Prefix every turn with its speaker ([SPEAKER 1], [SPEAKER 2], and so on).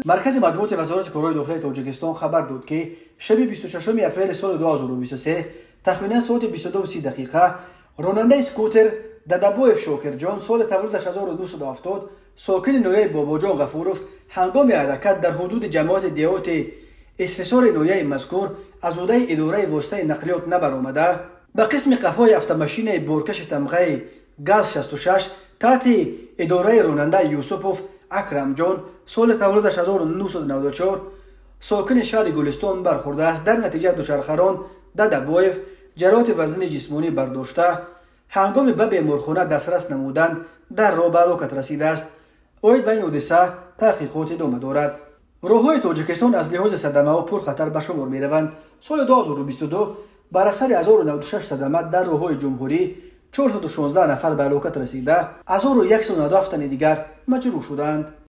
[SPEAKER 1] Маркази матбуоти Вазорати корҳои дохилии Тоҷикистон хабар дод, ки шаби 26 апрели соли 2023 тахминан соати 22:30 дақиқа ронандаи скутер Дадабоев Шокирҷон, соли таваллудаш 1970, сокини ноҳияи Бобоҷон Ғафуров, ҳангоми ҳаракат дар ҳудуди ҷамоати деҳоти Исфисори ноҳияи мазкур аз ҳудаи идораи воситаи нақлиёт набаромада, ба қисми қафои автомашинаи боркаши тамғаи ГАЗ 66 таҳти идораи ронанда Юсупов Акрамҷон, соли таваллудаш 1994, сокини шаҳри Гулистон бархӯрдааст. Дар натиҷа дучархарон Дадабоев ҷароҳати вазнини ҷисмонӣ бардошта, ҳангоми ба беморхона дастрас намудан дар роҳ ба ҳалокат расидааст. Оид ба ин ҳодиса таҳқиқот идома дорад. Роҳҳои Тоҷикистон аз лиҳози садамаҳо пурхатар ба шумор мераванд. Соли 2022 бар асари 1096 садама дар роҳҳои ҷумҳурӣ 416 нафар ба ҳалокат расида, 1197 тани дигар маҷрӯҳ шуданд.